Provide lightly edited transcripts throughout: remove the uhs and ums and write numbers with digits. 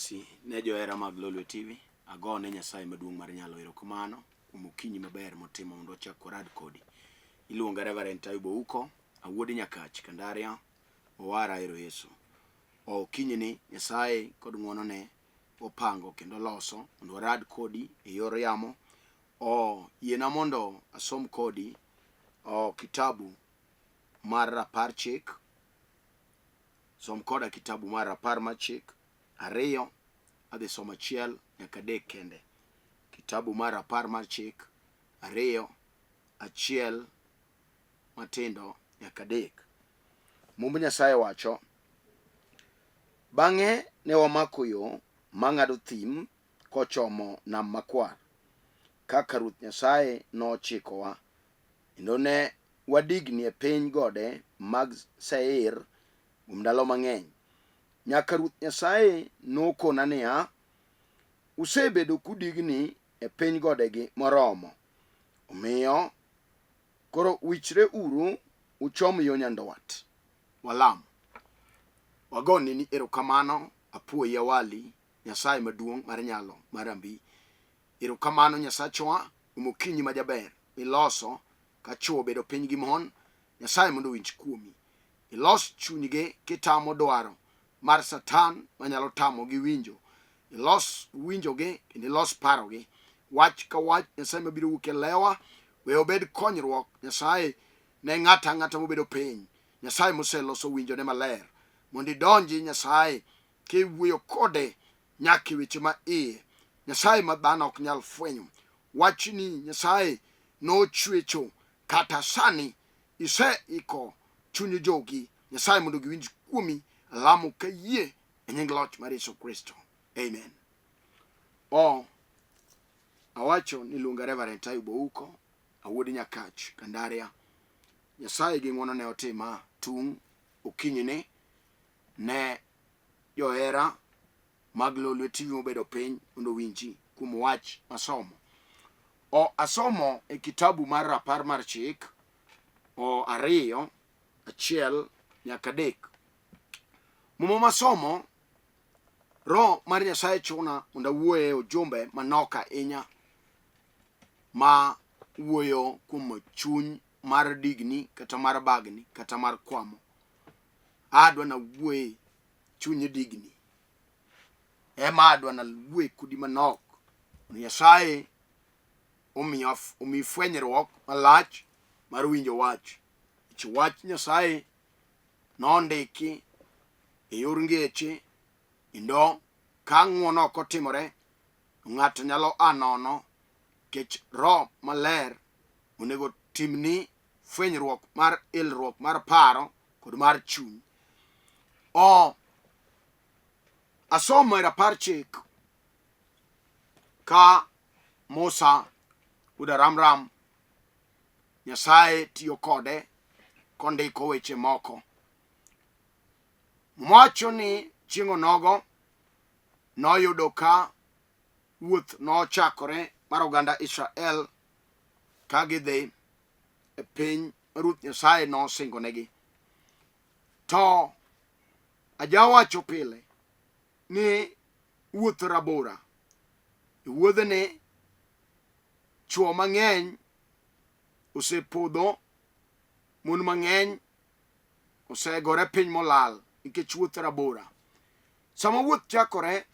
Basi ne johera mag Lolwe TV, agone Nyasaye maduong' mar nyalo erokamano kuom okinyi maber motimo mondo wachak warad kodi. Iluonga Reverend Taibo Ouko, awuod Nyakach, Kandaria, owara ero Yesu. Okinyi ni Nyasaye kod ng'wonone opango kendo oloso mondo warad kodi e yor yamo. O yiena mondo asom kodi o kitabu mar rapar chik Som koda kitabu mar rapar mar chik ariyo, adhi somo achiel nyaka adek kende. Kitabu mar rapar mar chik ariyo, achiel matindo nyaka adek. Mumb Nyasaye wacho, Bang'e ne wamako yo mang'ado thim kochomo Nam Makwar, kaka Ruoth Nyasaye nochikowa, kendo ne wadigni e piny gode mag Seir kuom ndalo mang'eny. Nyaka Ruoth Nyasaye nokona niya, Usebedo kudigni e piny godegi moromo, omiyo koro wichre uru uchom yo nyandwat. Walam. Wagonini erokamano, apuoyi awali, Nyasaye maduong' mar nyalo mar ambi. Erokamano Nyasachwa kuom okinyi majaber miloso ka chwo obedo piny gi mon, Nyasaye mondo owinj kuomi. Ilos chunygi kitamo dwaro mar Satan manyalo tamogi winjo. Ilos winjogi kendo ilos parogi. Wach ka wach Nyasaye mabiro wuok e lewa, we obed konyruok Nyasaye ne ng'ato ang'ata mobedo piny. Nyasaye moseloso winjone maler. Mondo idonji Nyasaye kiwuoyo kode nyaka e weche ma iye. Nyasaye ma dhano ok nyal fwenyo. Wachni Nyasaye nochwecho kata sani iseiko chuny jogi Nyasaye mondo giwinj kuomi alamo ka yie e nying loch mar Yesu Kristo. Amen. O awacho ni luonga Reverend Ayub Ouko, awuod Nyakach, Kandaria. Nyasaye gi ng'wonone otima tung' okinyini ne johera mag Lolwe TV mobedo piny mondo owinji kuom wach masomo. O asomo e kitabu mar rapar mar chik o ariyo achiel nyaka adek. Muma masomo Roho mar Nyasaye chuna mondo awuoye e ujumbe manok ahinya ma wuoyo kuom chuny mar digni kata mar bagni kata mar kwamo. Adwa nawuoye chuny digni ema adwa nawuoye kodi manok mondo Nyasaye omiya omi fwenyruok malach mar winjo wach. Nikech wach Nyasaye nondiki e yor ngeche kendo ka ng'wono ok otimore to ng'ato nyalo a nono nikech Roho Maler onego timni fwenyruok mar elruok mar paro kod mar chuny. O asomo e rapar chik ka Musa wuod Aramram Nyasaye tiyo kode kondiko weche moko. Mwacho ni chieng' onogo noyudo ka wuoth nochakore mar oganda Israel ka gidhi e piny ma Ruoth Nyasaye nosingonegi. To ajawacho pile ni wuoth rabora. E wuodhni chwo mang'eny osepodho, mon mang'eny osegore piny molal nikech wuoth rabora. Sama wuoth chakore,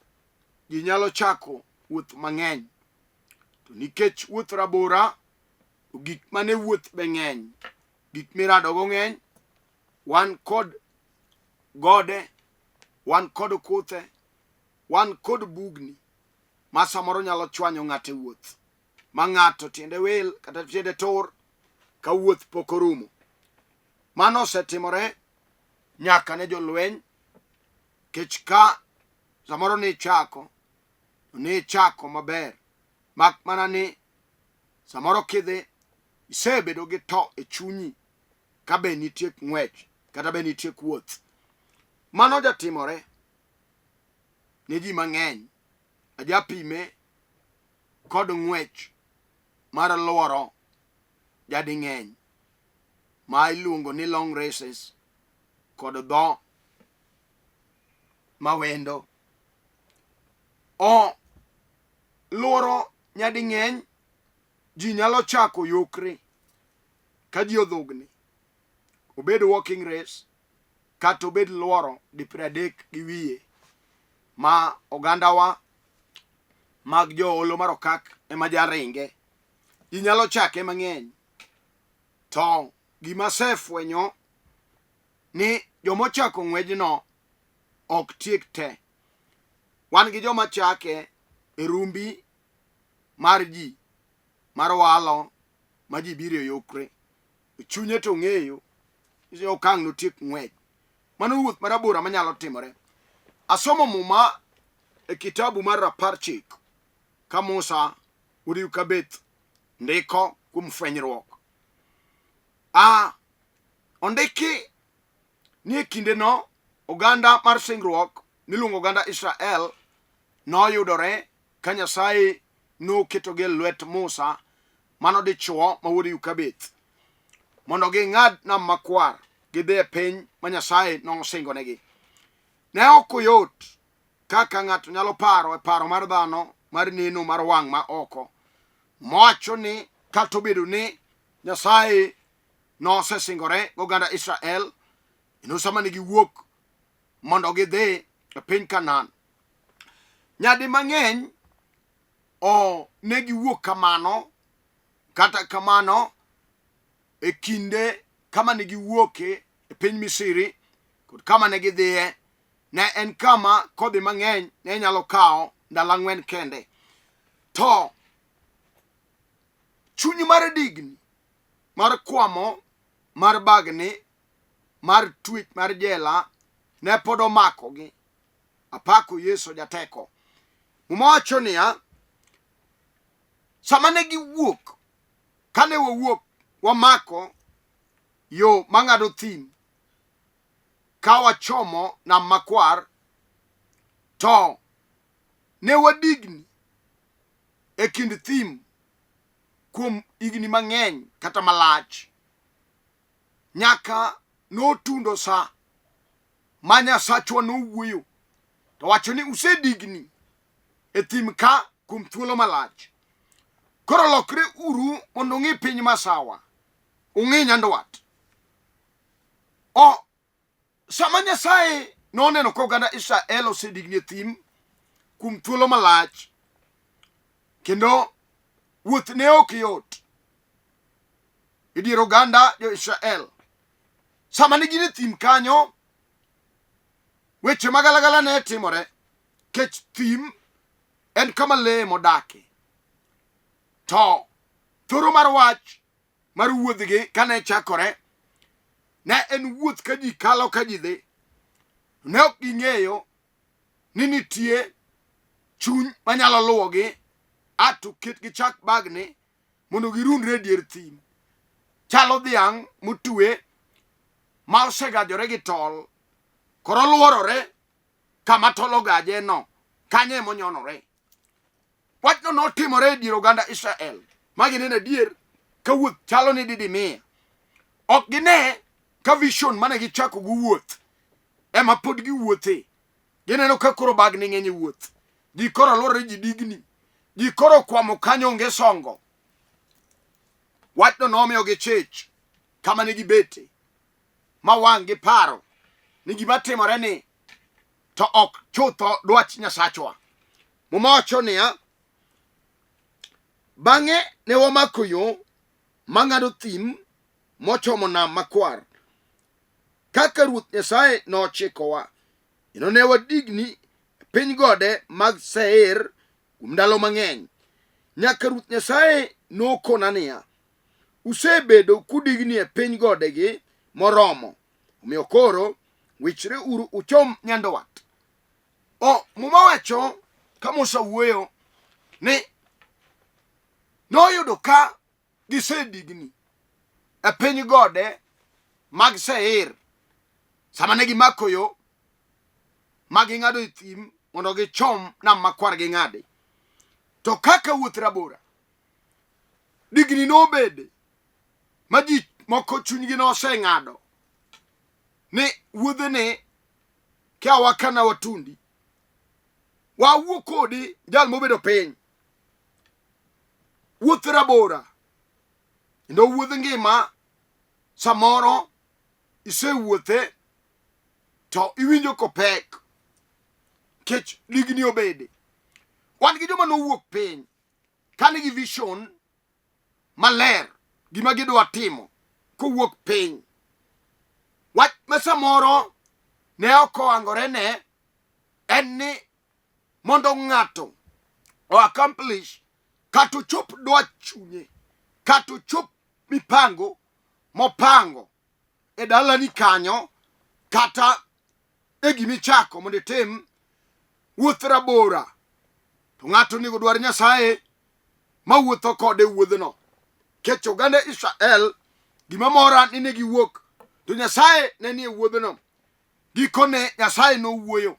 ji nyalo chako wuoth mang'eny. To nikech wuoth rabora, to gik mane wuoth be ng'eny, gik miradogo ng'eny, wan kod gode, wan kod kuthe, wan kod bugni ma samoro nyalo chwanyo ng'ato e wuoth, ma ng'ato tiende wil kata tiende tur ka wuoth pok orumo. Mano osetimore nyaka ne jolweny kech ka samoro nichako to nichako maber mak mana ni samoro kidhi isebedo gi to e chunyi ka be nitie ng'wech kata be nitie wuoth. Mano jatimore ne ji mang'eny. Ajapime kod ng'wech mar lworo jading'eny ma iluongo ni long races kod dho mawendo. O luoro nyading'eny ji nyalo chako yokre ka ji odhugni. Obed walking race kata obed luoro di 30 gi wiye ma ogandawa mag joolo mar okak ema jaringe. Ji nyalo chake mang'eny. To gima asefwenyo ni joma ochako ng'wejno ok tiek te. Wan gi joma chake e rumbi mar ji mar walo ma ji biro e yokre. Chunye to ong'eyo ni okang' notiek ng'wech. Mano wuoth marabora manyalo timore. Asomo muma e kitabu mar rapar chik ka Musa wuod Yukabeth ndiko kuom fwenyruok. A ondiki ni e kindeno oganda mar singruok miluongo oganda Israel noyudore ka Nyasaye noketogi e lwet Musa mano dichwo ma wuod Yukabeth mondo ging'ad nam makwar gidhi e piny ma Nyasaye nosingonegi. Ne ok oyot kaka ng'ato nyalo paro e paro mar dhano mar neno mar wang' ma oko. Mowacho ni kata obedo ni Nyasaye nosesingore goganda Israel kendo sama ne giwuok mondo gidhi e piny Kanaan. Nyadi mang'eny o ne giwuok kamano, kata kamano e kinde kama ne giwuoke e piny Misri kod kama ne gidhiye ne en kama kodhi mang'eny ne nyalo kawo ndalo ang'wen kende. To chuny mar digni mar kwamo mar bagni mar twech mar jela ne pod omakogi. Apako Yesu jateko. Muma wacho niya, sama ne giwuok, kane wawuok wamako yo mang'ado thim ka wachomo nam makwar, to ne wadigni e kind thim kuom higni mang'eny kata malach nyaka notundo sa ma Nyasachwa nowuoyo to wacho ni usedigni e thim ka kuom thuolo malach. Koro lokre uru mondo ung'i piny masawa, ung'i nyandwat. O sama Nyasaye noneno ka oganda Israel osedigni e thim kuom thuolo malach kendo wuoth ne ok yot e dier oganda jo-Israel. Sama ne gin e thim kanyo, weche magalagala ne timore kech thim en kama lee modake. To thoro mar wach mar wuodhgi kane chakore ne en wuoth ka ji kalo ka ji dhi. Ne ok ging'eyo ni nitie chuny manyalo luwogi a to ket gichak bagni mondo girundre e dier thim. Chalo dhiang' motwe ma osegajore gi tol, koro luorore kama tol ogajeno, kanyo ema onyonore. Wachno notimore e dier oganda Israel, ma gineno adier ka wuoth chalo ni didimia. Ok gine ka vision mane gichako go wuoth ema pod giwuothe. Gineno ka koro bagni ng'eny e wuoth. Ji koro luorore ji digni. Ji koro kwamo kanyo onge songo. Wachno nomiyo gichich kama ne gibete ma wang' gi paro ni gima timore ni to ok chutho dwach Nyasachwa. Muma wacho niya, bang'e ne wamako yo mang'ado thim mochomo nam makwar kaka Ruoth Nyasaye nochikowa, kendo ne wadigni e piny gode mag Seir kuom ndalo mang'eny. Nyaka Ruoth Nyasaye nokona niya, usebedo kudigni e piny godegi moromo, omiyo koro wichre uru uchom nyandwat. O, Muma wacho ka Musa wuoyo ni noyudo ka gisedigni e piny gode mag Seir sama ne gimako yo ma ging'ado e thim mondo gichom nam makwar ging'adi. To kaka wuoth rabora, digni nobede ma ji moko chunygi noseng'ado ni wuodhene kiawa kana watundi. Wawuo kodi jal mobedo piny. Wuoth rabora. Kendo wuodh ngima samoro isewuothe to iwinjo kopek kech digni obede. Wan gi joma nowuok piny ka nigi vision maler gima gidwa timo kowuok piny. Wach ma samoro ne ok oangore ne en ni mondo ng'ato o accomplish kata ochop dwach chunye kata ochop mipango mopango e dalani kanyo kata e gimichako mondo itim wuoth rabora to ng'ato onego dwar Nyasaye mawuotho kode e wuodhno. Kech oganda Israel gima mora ni ne giwuok to Nyasaye ne nie wuodhno. Gikone Nyasaye nowuoyo.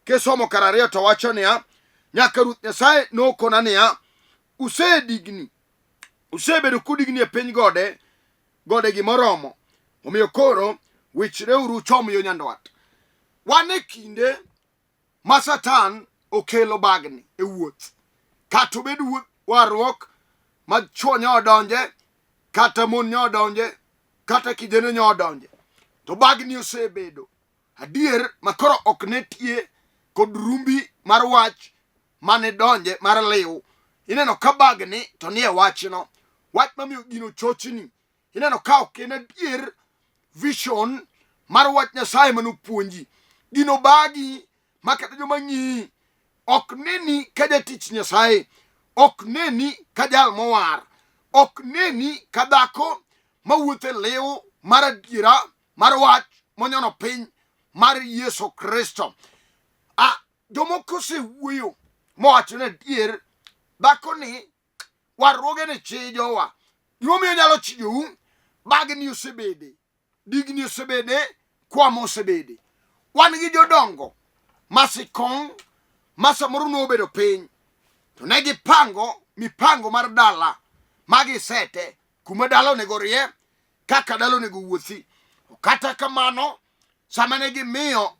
Kisomo kar ariyo to wacho niya, nyaka Ruoth Nyasaye nokona niya, usedigni, usebedo kudigni e piny gode, gode gimoromo. Omiyo koro wichreuru uchom yo nyandwat. Wan e kinde ma Satan okelo bagni e wuoth. Kata obed wuoth warruok ma chwo nyo odonje, kata mon nyo odonje, kata kijende nyo odonje. To bagni osebedo adier ma koro ok ne tie kod rumbi mar wach mane donje mar liw. Ineno ka bagni to nie wachno. Wach mamiyo gino chochni. Ineno ka ok en adier vision mar wach Nyasaye mane opuonji. Gino bagi ma kata joma ng'iyi ok neni ka jatich Nyasaye, ok neni ka jal mowar, ok neni ka dhako mawuotho e liw mar adiera mar wach monyono piny mar Yesu Kristo. A jomoko osewuoyo mowacho ni adier dhakoni warruoge ni chijowa. Gimomiyo onyalo chijou, bagni osebede, digni osebede, kwamo osebede. Wan gi jodongo ma sikong' ma samoro nobedo piny to ne gipango mipango mar dala ma gisete kuma dala onego rie kaka dala onego wuothi. Kata kamano sama ne gimiyo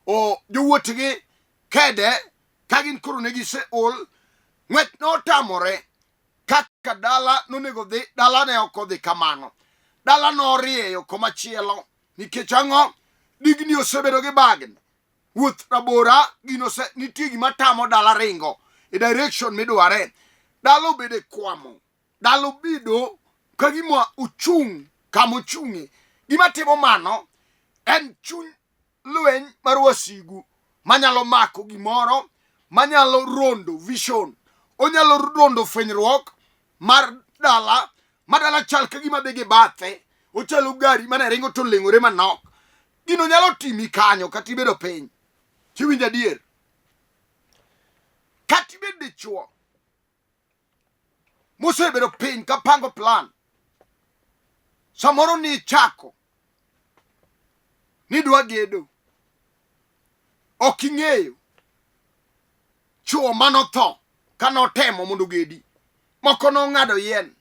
o jowuotgi kede ka gin koro ne giseol, ng'wech notamore kaka dala nonego dhi, dala ne ok odhi kamano. Dala norieyo komachielo nikech ang'o? Digni osebedo gi bagni. Wuoth rabora gino ose, nitie gima tamo dala ringo e direction midware. Dala obedo e kwamo. Dala obedo ka gima ochung' kama ochung'e. Gima timo mano en chuny lweny mar wasigu manyalo mako gimoro manyalo rondo vision onyalo rondo fwenyruok mar dala ma dala chal ka gima dhi gi bathe ochalo gari mane ringo to leng'ore manok gino nyalo timi kanyo kata ibedo piny tiwinjo adier kata ibed dichuo mosebedo piny ka pango plan samoro ni chako nidwa gedo ok ing'eyo chwo manotho ka notemo mondo ogedi moko nong'ado yien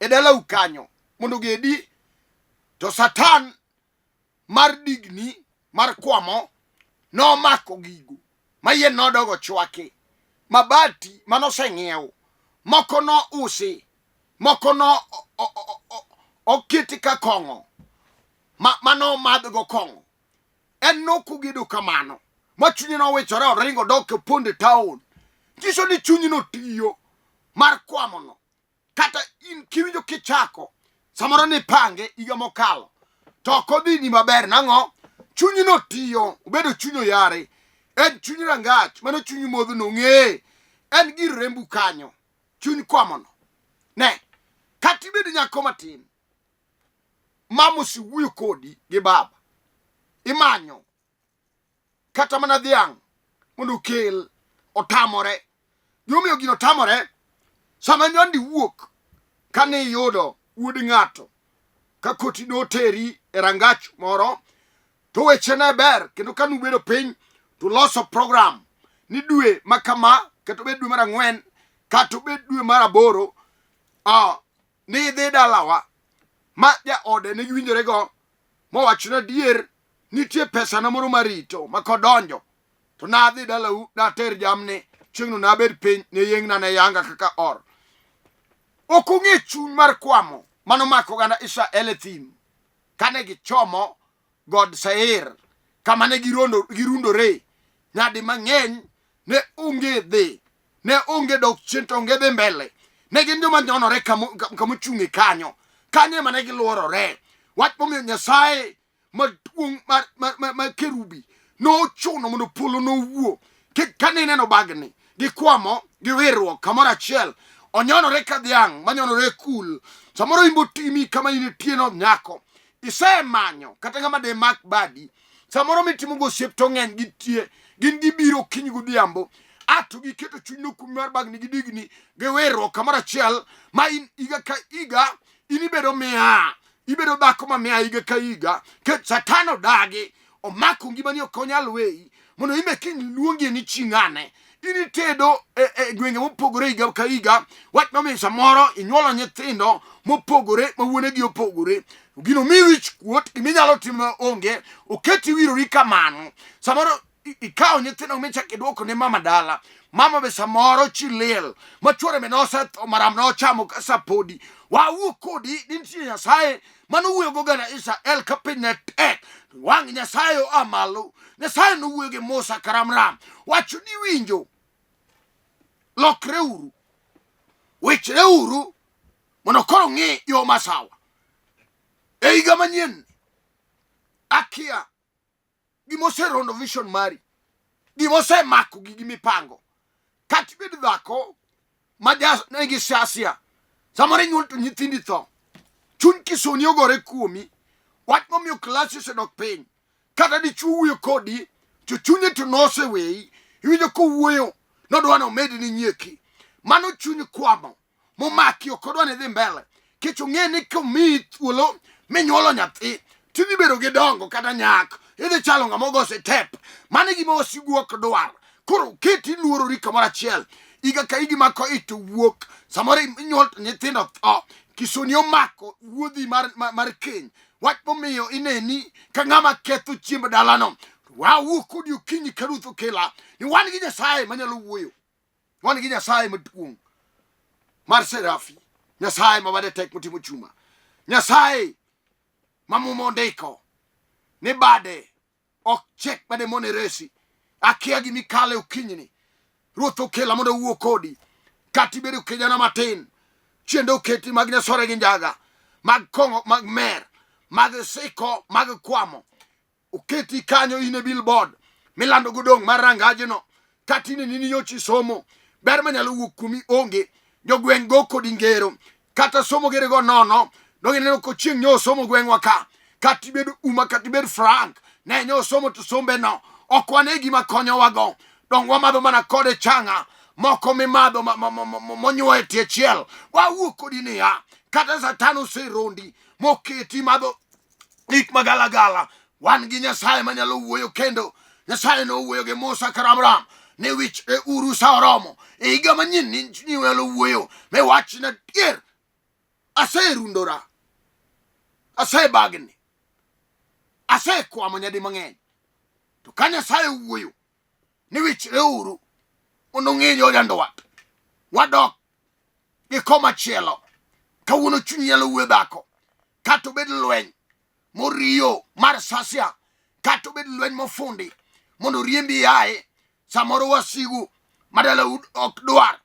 e dalau kanyo mondo ogedi to satan mar digni mar kwamo nomako gigo ma yien nodogo chwaki mabati manoseng'iew moko nousi moko no oketi ka kong'o manomadhgo kong'o en nokugedo kamano ma chunye nowichore oringo dok opondo e taon nyiso ni chunyi notiyo mar kwamono kata in kiwinjo kichako samoro nipange higa mokalo to ok odhini maber nang'o chunyi notiyo obedo chuny oyare en chuny rangach mano chuny modhno ng'e en gir rembu kanyo chuny kwamono ne kata ibed nyako matin mama osewuoyo kodi gi baba imanyo kata mana dhiang' mondo okel otamore. Gimomiyo gino tamore, sama nyondi wuok kane iyudo wuod ng'ato ka koti noteri e rangach moro to weche ne ber kendo ka nubedo piny to loso program ni dwe ma kama kata obed dwe mar ang'wen kata obed dwe mar aboro ni idhi dalawa ma jaode ne giwinjorego mowachona adier nitie pesana moro marito ma kodonjo To nadhi dalau nater jamni, chieng'no nabed piny ne yieng'na ne yanga kaka or. Ok ung'e chuny mar kwamo mano mako oganda Israel e thim kane gichomo god Seir kama ne girundore nyadi mang'eny ne onge dhi ne onge dok chien to onge dhi mbele ne gin joma nyonore kamochung'e kanyo kanyo ema ne giluorore wach momiyo Nyasaye maduong' mar kerubi nochuno mondo polo nowuo. Kane ineno bagni gikwamo gi wirruok kamoro achiel, onyonore ka dhiang' manyonore e kul. Samoro imbo timi kama in itieno nyako isemanyo kata ng'ama de mak badi. Samoro mitimo go osiep to ng'eny gi tie gin gibiro okinyi godhiambo ato giketo chuny no kuomi mar bagni gi digni gi wirruok kamoro achiel ma in higa ka higa in ibedo miya ibedo dhako ma miya higa ka higa ke Satan odagi omako ngimani ok onyal weyi mondo imbe kiny luongie ni chi ng'ane in itedo e gwenge mopogore higa ka higa wach momiyo samoro inyuolo nyithindo mopogore ma wuonegi opogore gino mi wich kuot giminyalo timo onge oketi wirori kamano samoro ikawo nyithindo michak idwoko ne mama dala mama be samoro chi liel ma chuore be nosetho maram nochamo ka sapodi wawuo kodi ni nitie Nyasaye manowuoyo go gana Israel ka piny ne tek wang' Nyasaye oa malo Nyasaye nowuoyo gi Musa karamram wacho ni winjo lokreuru wichreuru mondo koro ng'i yo masawa e higa manyien akia gima oserondo vision mari gima osemako gigi mipango kata ibed dhako ma nigi siasia samoro inyuol to nyithindi tho chuny kisoni ogore kuomi wach momiyo klasi osedok piny kata dichuo wuoyo kodi to chunye to noseweyi iwinjo kowuoyo nodwa ni omedni nyieki mano chuny kwamo momaki ok odwa ni idhi mbele kech ong'e ni komiyi thuolo minyuolo nyathi tidhi bedo gi dongo kata nyak idhi chalo ng'ama ogo sitep mano e gima wasigu ok dwar koro keti luorori kamoro achiel higa ka higi mako it to wuok samoro inyuol to nyithindo tho kisoni omako wuodhi mar keny wach momiyo ineni ka ng'ama ketho chiemb dalano wawuo kodi okinyi ka Ruoth okela ni wan gi Nyasaye manyalo wuoyo wan gi Nyasaye maduong' mar Serafi, Nyasaye ma bade tek motimo chuma, Nyasaye ma muma ondiko ni bade ok chek bade mone resi. Akia gima ikale okinyini, Ruoth okela mondo owuo kodi, kata ibedo kijana matin, chiende oketi mag nyasore gi njaga, mag kong'o, mag mer, mag siko, mag kwamo, oketi kanyo in e billboard milando godong' mar rangajno kata in nini nyochi somo ber manyalo wuok kuomi onge jogweng' go kodi ngero kata somo gerego nono donge neno ko chieng' nyo somo gweng'wa ka kata ibed uma kata ibed frank ne nyo somo to sombe no ok wane gima konyowago dong wamadho mana kode chang'a moko mimadho monyuo e tie chiel wawuok kodi niya kata satan oserondi moketi madho gik magalagala wan gi nyasaye manyalo wuoyo kendo nyasaye nowuoyo gi musa kar abraham ni wich e uru sa oromo e higa manyien ni nyalo wuoyo mi wachna dier aserundora asebagni asekwamo nyadi mang'eny to ka nyasaye wuoyo ni wichreuru mondo ung'i jo jandwat wadok gi komachielo kawuono chunyi nyalo wuoyo dhako kata obed lweny moriyo mar sasia kata obed lweny mofundi mondo oriembi yaye samoro wasigu madalau ok dwar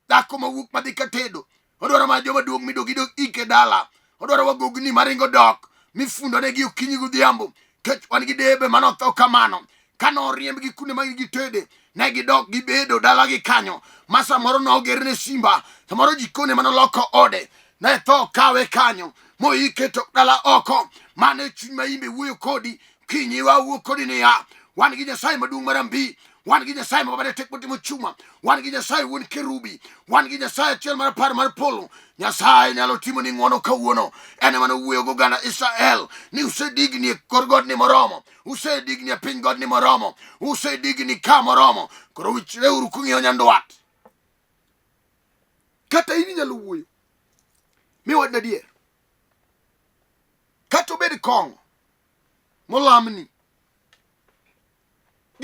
dhako mawuok madhi ka tedo odwaro mana joma duong' mido gido ike dala odwaro wagogni maringo dok mifundonegi okinyi godhiambo kech wan gi debe manotho kamano kane oriembgi kuonde ma gitede ne gidok gibedo dalagi kanyo ma samoro nogerne simba samoro jikone manoloko ode ne tho kawe kanyo moike to dala oko mano e chuny ma imbe wuoyo kodi kinyi wawuo kodi niya wan gi nyasaye maduong' mar ambi wan gi nyasaye ma bade tek motimo chuma wan gi nyasaye wuon kerubi wan gi nyasaye achiel mar apar mar polo nyasaye nyalo timo ni ng'wono kawuono en ema nowuoyo goganda israel ni usedigni e kor godni moromo usedigni e piny godni moromo usedigni ka moromo koro wichreuru kung'iyo nyandwat kata in inyalo wuoyo mi wachna adier kata obed kong'o molamni.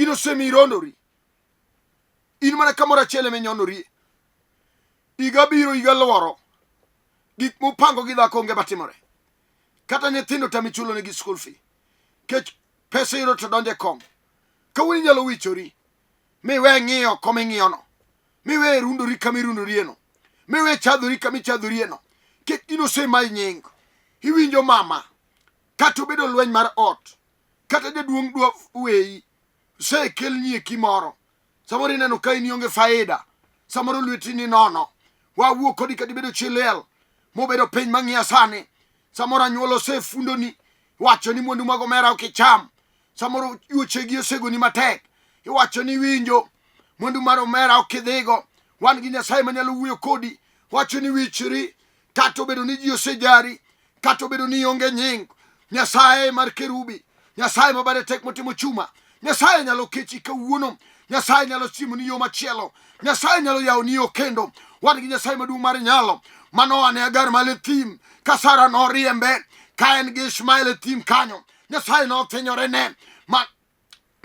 Gino osemiyi irondori. In mana kamoro achiel ema inyonorie. Higa biro, higa luoro. Gik mupango gi dhako onge matimore. Kata nyithindo tami chulo negi school fee. Kech pesa iyudo to donjo e kong'o. Kawuono inyalo wichori miwe ng'iyo koma ing'iyono. Miwe rundori kama irundorieno. Miwe chadhori kama ichadhorieno. Kech gino osemayi nying. Iwinjo mama, kata obedo lweny mar ot, kata jaduong' dwa weyi, osekel nyieki moro. Samoro ineno ka in ionge faida, samoro lweti ni nono. Wawuo kodi kata ibedo chi liel mobedo piny mang'iya sani. Samoro anyuola osefundoni, iwacho ni mwandu mag omera ok icham. Samoro yuochegi osegoni matek, iwacho ni iwinjo mwandu mar omera ok idhigo. Wan gi Nyasaye manyalo wuoyo kodi, wacho ni wichri kata obedo ni ji osejari, kata obedo ni ionge nying. Nyasaye mar kerubi, Nyasaye ma bade tek motimo chuma, Nyasaye nyalo kechi kawuono, Nyasaye nyalo siemoni yo machielo, Nyasaye nyalo yawoni yo kendo. Wan gi Nyasaye maduong' mar nyalo manoa ne Agar mal e thim ka Sara noriembe ka en gi Ishmael e thim kanyo. Nyasaye nothinyore ne ma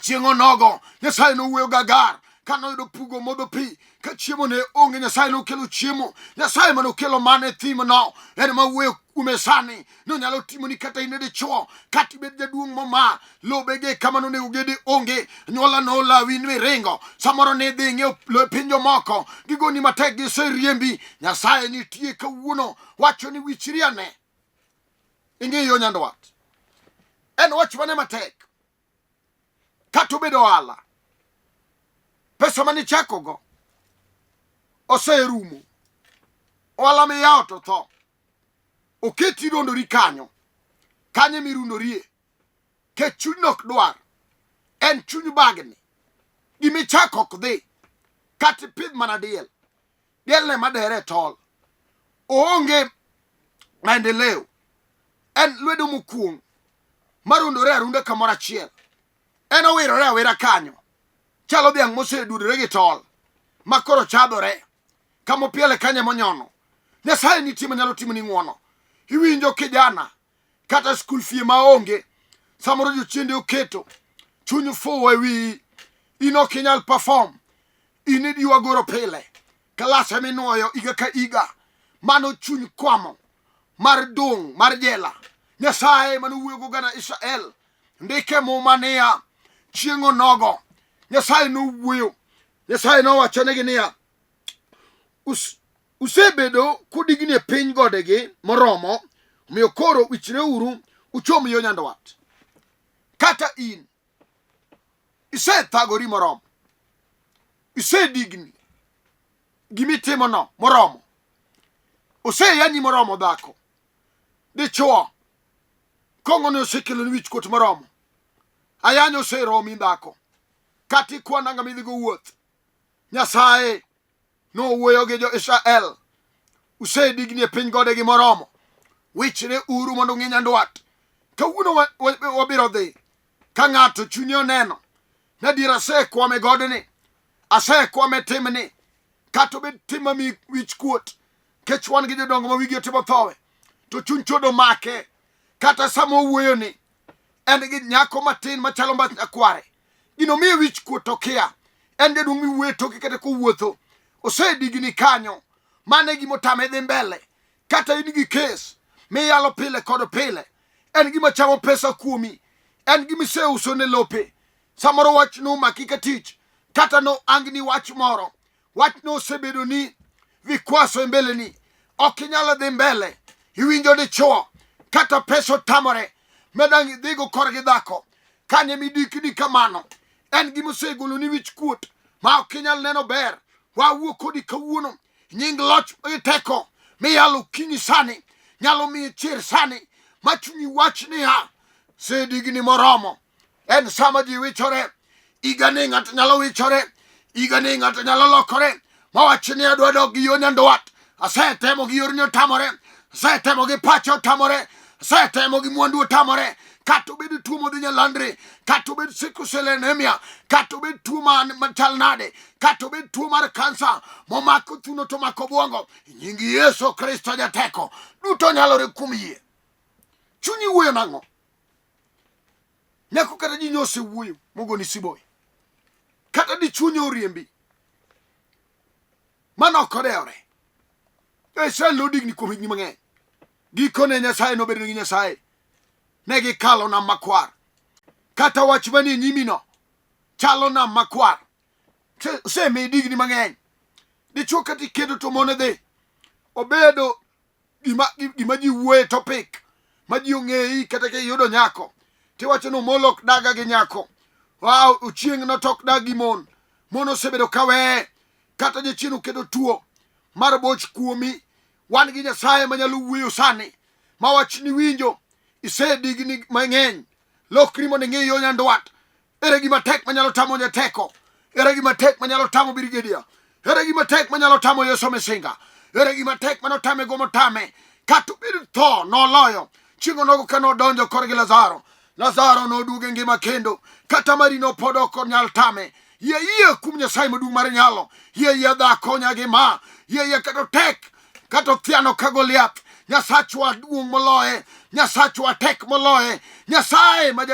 chieng' onogo Nyasaye nowuoyo gi Agar ka noyudo pugo modho pi ka chiemo ne onge Nyasaye nokelo chiemo. Nyasaye mane okelo mana e thimno en ma wuoyo kuome sani nonyalo timoni kata in dichuo kata ibed jaduong' moma lobege kama nonego gede onge anyuola nolawi miringo samoro nidhi ing'iewo lo e piny jomoko gigoni matek giseriembi. Nyasaye nitie kawuono wacho ni wichri ane ing'i yo nyandwat. En wach mane matek kata obedo ohala pesa mane ichakogo oserumo ohala miyawo to tho oketi rondori kanyo kanyo emirundorie kech chuny ok dwar en chuny bagni gimichako ok dhi kata ipidh mana diel diel ne madere e tol oonge maendeleo en lwedo mokuong' marundore arunda kamoro achiel en owirore awira kanyo chalo dhiang' mosedudore gi tol ma koro chadhore kama opiele kanyo emonyono nyasaye nitie manyalo timoni ng'wono iwinjo kijana kata skul fee maonge samoro jochiende oketo chuny fuwo e wiyi in ok inyal perform in idiwa goro pile kalas ema inuoyo higa ka higa mano chuny kwamo mar dung' mar jela nyasaye mane owuoyo gi oganda israel ndike muma niya chieng' onogo nyasaye nowuoyo nyasaye nowachonegi niya usebedo kudigni e piny godegi moromo omiyo koro wichreuru uchom yo nyandwat kata in isethagori moromo isedigni gimitimono moromo oseyanyi moromo dhako dichwo kong'o ne osekeloni wichkuot moromo ayany oseromi dhako kata ikwa nanga midhigo wuoth nyasaye nowuoyo gi jo-Israel usedigni e piny godegi moromo wichre uru mondo ung'i nyandwat kawuono wabiro dhi ka ng'ato chunye oneno ni adier asekwame godni asekwame timni kata obed tim mami wich kuot kech wan gi jodongo ma wigi otimo thowe to chuny chodo make kata sama owuoyo ni en gi nyako matin machalo mbach nyakware gino miye wich kuot to kia en jaduong' miwuoyo e toke kata kowuotho osedigni kanyo mano e gima otame dhi mbele kata in gi kes miyalo pile kod pile en gima chamo pesa kuomi en gima iseuso ne lope samoro wach nomaki ka tich kata no angni wach moro wachno osebedo ni vikwaso e mbeleni ok inyal dhi mbele iwinjo dichuo kata pesa otamore medang' idhigo korgi dhako kanye midikni kamano en gima osegoloni wich kuot ma ok inyal neno ber wawuo kodi kawuono nying loch gi teko miyalo okinyi sani nyalo miyi chir sani ma chunyi wach niya sedigni moromo en sama ji wichore higani ng'ato nyalo wichore higani ng'ato nyalo lokore mawach ni adwa dok gi yo nyandwat asetemo gi yorni otamore asetemo gi pacha otamore asetemo gi mwandu otamore kata obed tuo modhi nyalandre kata obed sickle cell anemia kata obed tuo machal nade kata obed tuo mar kansa momako thuno to mako obwongo nying yesu kristo jateko duto nyalore kuom yie chunyi wuoyo nang'o nyako kata ji nyose wuoyo mogoni siboy. Kata dichuo nyo oriembi. Mano ok odewore. Jo-Israel nodigni kuom higni mang'eny. Gikone Nyasaye nobedo gi Nyasaye. Ne gikalo nam makwar. Kata wach manie nyimino chalo nam makwar. Osemiyi digni mang'eny. Dichuo kata iketo to mon dhi. Obedo gima, gima ji wuoye topic ma ji ong'eyi kata ka iyudo nyako tiwacho ni Omolo ok daga gi nyako. Wow, Ochieng' notok dag gi mon. Mon osebedo ka weye. Kata jachien oketo tuo mar boch kuomi. Wan gi Nyasaye manyalo wuoyo sani ma wach ni winjo isedigni mang'eny. Lokri mondo ing'i yo nyandwat. Ere gima tek manyalo tamo jateko? Ere gima tek manyalo tamo Brigedia? Ere gima tek manyalo tamo Yesu Misinga? Ere gima tek manotame go motame? Kata obed tho noloyo. Chieng' onogo ka nodonjo korgi Lazaro. Lazaro noduogo e ngima kendo. Kata marino pod ok onyal tame. Yie yie kuom Nyasaye maduong' mar nyalo. Yie yie dhako nyagima. Yie yie kata otek kata othiano ka Goliath. Nyasachwa duong' moloye, Nyasachwa tek moloye, Nyasaye ma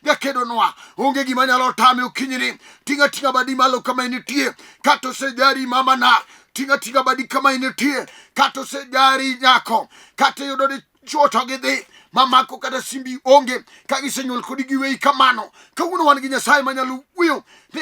jakedonwa onge gima nyalo tame okinyini. Ting'a ting'a badi malo kama initie, kata osejari mamana, ting'a ting'a badi kama initie, kata osejari nyako, kata iyudo dichwo to gidhi mamako kata simbi onge, ka gisenyuol kodi giweyi kamano. Kawuono wan gi Nyasaye manyalo wuoyo ni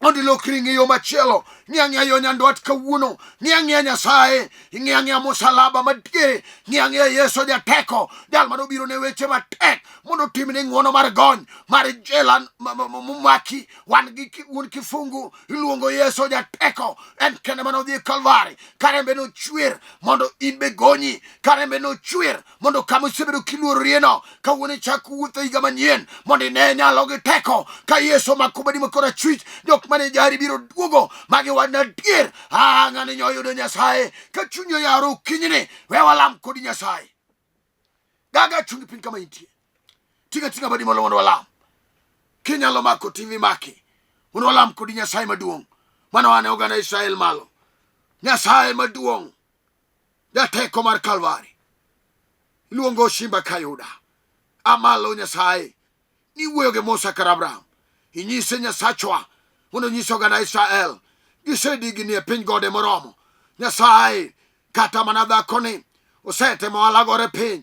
mondo ilokri ing'i yo machielo ng'i ang'iya yo nyandwat kawuono ng'i ang'iya nyasaye ing'i ang'iya musalaba madiere ng'i ang'iya yesu jateko jal mane obiro ne weche matek mondo otimni ng'wono mar gony mar jela momaki wan gi wuon kifungu iluongo yesu jateko en kende mane odhi e kalvari karembe nochwer mondo in be gonyi karembe nochwer mondo kama isebedo kiluororieno kawuono ichak wuotho higa manyien mondo ine nyalo gi teko ka Yesu omako badi ma korachwich jok mane jari biro duogo magi wan adier ah ng'ani nyo yudo Nyasaye ka chunyi oyawore okinyini we walam kodi Nyasaye gaga chungi piny kama intie tinga tinga badi malo mondo walam kinyalo mako TV maki mondo walam kodi Nyasaye maduong' mano wane oganda Israel malo Nyasaye maduong' jateko mar Kalvari iluongo Simba Kayuda amalo Nyasaye niwuoyo gi Musa kar Abraham inyise Nyasachwa mondo onyis oganda Israel gisedigni e piny gode moromo Nyasaye kata mana dhakoni osetemo ohala gore piny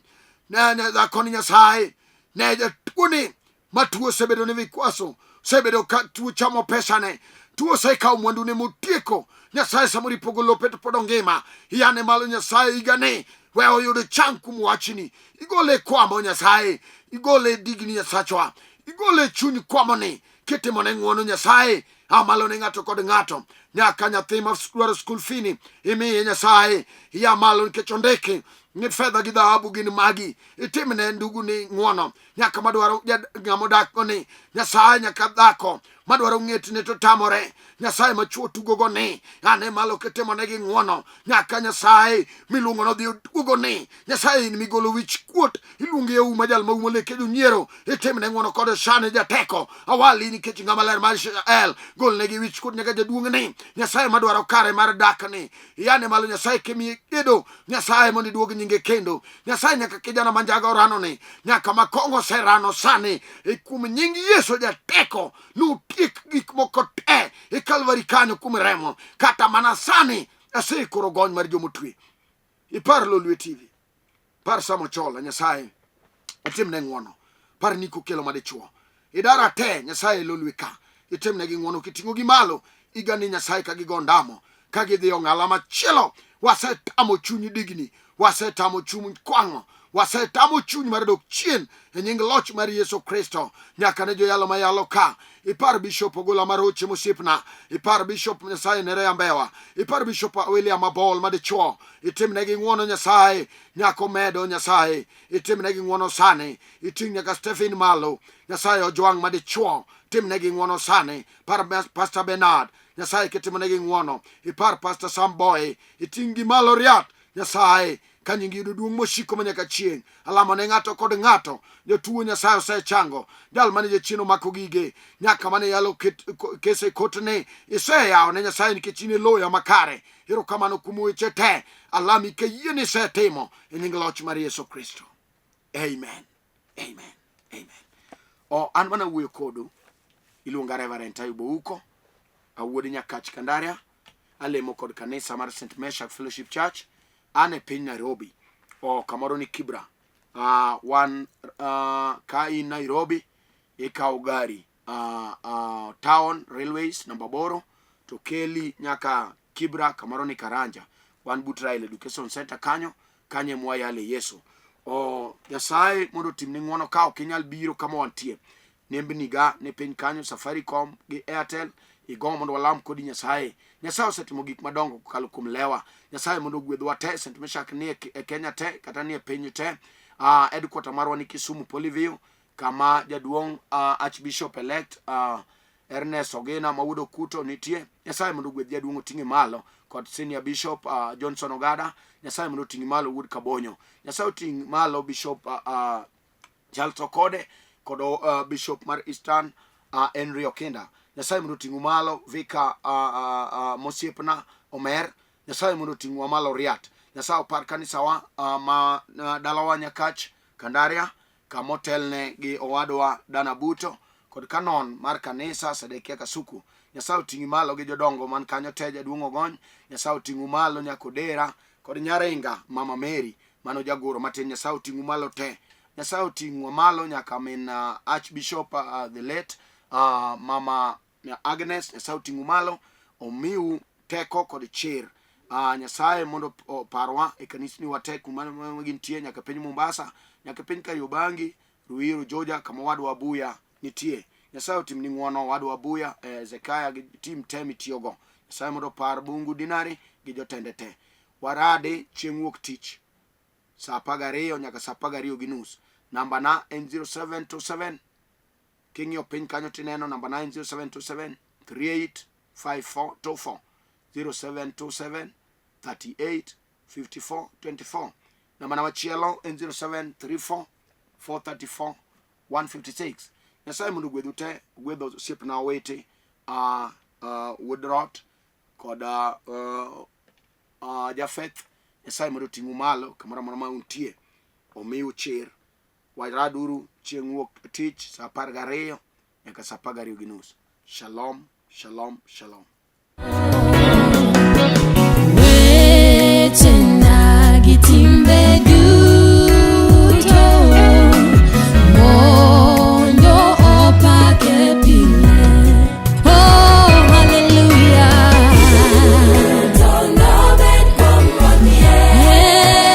ne dhakoni Nyasaye ne jatuoni ma tuo osebedo ne vikwaso osebedo ka tuo chamo pesane tuo osekawo mwandune motieko nyasaye samoro ipogo lope to pod ongima iyane malo nyasaye higani we oyud chang kuom wachni igole kwamo nyasaye igole digni nyasachwa igole chuny kwamoni kitimone ng'wono nyasaye a malo ne ng'ato kod ng'ato nyaka nyathi ma dwaro skul fini imiye nyasaye ya malo nikech ondiki ni fedha gi dhahabu gin magi itimne nduguni ng'wono nyaka madwaro ng'ama odakgo ni nyasaye nyaka dhako madwaro ng'etne to tamore nyasaye machuo tugogo ni ane malo kitimonegi ng'wono nyaka nyasaye miluongo nodhi oduogo ni nyasaye in migolo wich kuot iluongo e uma jal maumo leke jonyiero itimne ng'wono kod shane jateko awali nikech ng'ama ler mar Israel golnegi wich kuot nyaka jaduong' ni nyasaye madwaro kare mar dak ni yane malo nyasaye kemiye gedo nyasaye mondo iduog nyinge kendo Nyasaye nyaka kijana manjaga orano ni nyaka makongo oserano sani e kuom nying Yesu jateko notiek gik moko te e Kalvari kanyo kuom remo kata mana sani asekoro gony mar jomotwe ipar Lolwe TV par Sam Ochola Nyasaye itimne ng'wono par Niko Kelo madichuo idara te Nyasaye Lolwe ka itimnegi ng'wono kiting'ogi malo igani Nyasaye ka gigo ndamo ka gidhi ong'ala machielo wasetamo chuny digni wasetamo chuny kwang'o wasetamo chuny mar dok chien e nying loch mar Yesu Kristo nyaka ne joyalo mayalo ka ipar Bishop Ogola Maroche mosiepna ipar Bishop Nyasaye Nerea Mbewa ipar Bishop William Abol madichuo itimnegi ng'wono Nyasaye nyako medo Nyasaye itimnegi ng'wono sani iting' nyaka Stephen malo Nyasaye ojwang' madichuo timnegi ng'wono sani par Pastor Bernard Nyasaye kitimonegi ng'wono ipar Pastor Sam Boy iting' gi malo riat Nyasaye ka nyingi yudo duong' mosiko manyaka chieng' alamo ne ng'ato kod ng'ato jotuo Nyasaye osechango jal mane jachien omako gige nyaka mane yalo kese kotne iseyawo ne Nyasaye nikech in e loya makare erokamano kuom weche te alami ka yie ni isetimo e nying loch mar Yesu Kristo amen amen amen o an mana wuoyo kodu iluonga Reverend Ayub Ouko. Awuod Nyakach Kandaria, alemo kod kanisa mar St. Meshak Fellowship Church, an e piny Nairobi, o kamoro ni Kibra. Wan ka in Nairobi, ikawo gari town railways namba 8 to keli nyaka Kibra kamoro ni Karanja. Wan but Raila Education Center kanyo, kanyo ema wayale Yesu. O Nyasaye mondo otimni ng'wono ka ok inyal biro kama wantie. Nembni ga ni piny kanyo Safaricom gi Airtel igo mondo walam kodi Nyasaye. Nyasaye osetimo gik madongo kokalo kuom lewa. Nyasaye mondo ogwedhwa te, St. Meshak ni e Kenya te kata ni e piny te. Headquarter marwa ni Kisumu Polyview kama jaduong' Archbishop elect Ernest Ogina ma wuod Okuto nitie. Nyasaye mondo ogwedh jaduong' oting'e malo kod senior bishop Johnson Ogada. Nyasaye mondo oting' malo wuod Kabonyo. Nyasaye oting' malo bishop Charles Okode kod bishop mar Eastern Henry Okinda. Nyasaye mondo oting'u malo Vika mosiepna Omer. Nyasaye mondo oting'wa malo Riat. Nyasaye opar kanisawa ma dalawa Nyakach Kandaria kama otelne gi owadwa Dana Buto kod kanon mar kanisa Sedekia Kasuku. Nyasaye oting'i malo gi jodongo man kanyo te, jaduong' Ogony. Nyasaye oting'u malo Nyakodera kod Nyaringa Mama Mary mano jagoro matin. Nyasaye oting'u malo te. Nyasaye oting'wa malo nyaka min Archbishop the late Mama Agnes. Nyasaye oting'u malo omiu teko kod chir. Nyasaye mondo oparwa e kanisni wa te kuma gintie nyaka piny Mombasa, nyaka piny Kariobangi, Ruiru, Juja kama owadwa Abuya nitie. Nyasaye otimni ng'wono owadwa Abuya, Zekaya gi tim te mitiyogo. Nyasaye mondo opar Bungu Dinari gi jotende te. Waradi chieng' wuok tich saa 12 nyaka saa 12:30. Namba na en 0727 king'iyo piny kanyo tineno namba na en 0727 38 5424 0727 38 54 24. Namba na machielo en 0734 434 156. Nyasaye mondo ogwedhu te, ogwedh osiepna owete wuod Rot kod Jafeth. Nyasaye mondo oting'u malo kamoro amora ma untie, omiu chir. Waraduru chieng' wuok tich saa 12 nyaka saa 12:30. Shalom, shalom, shalom.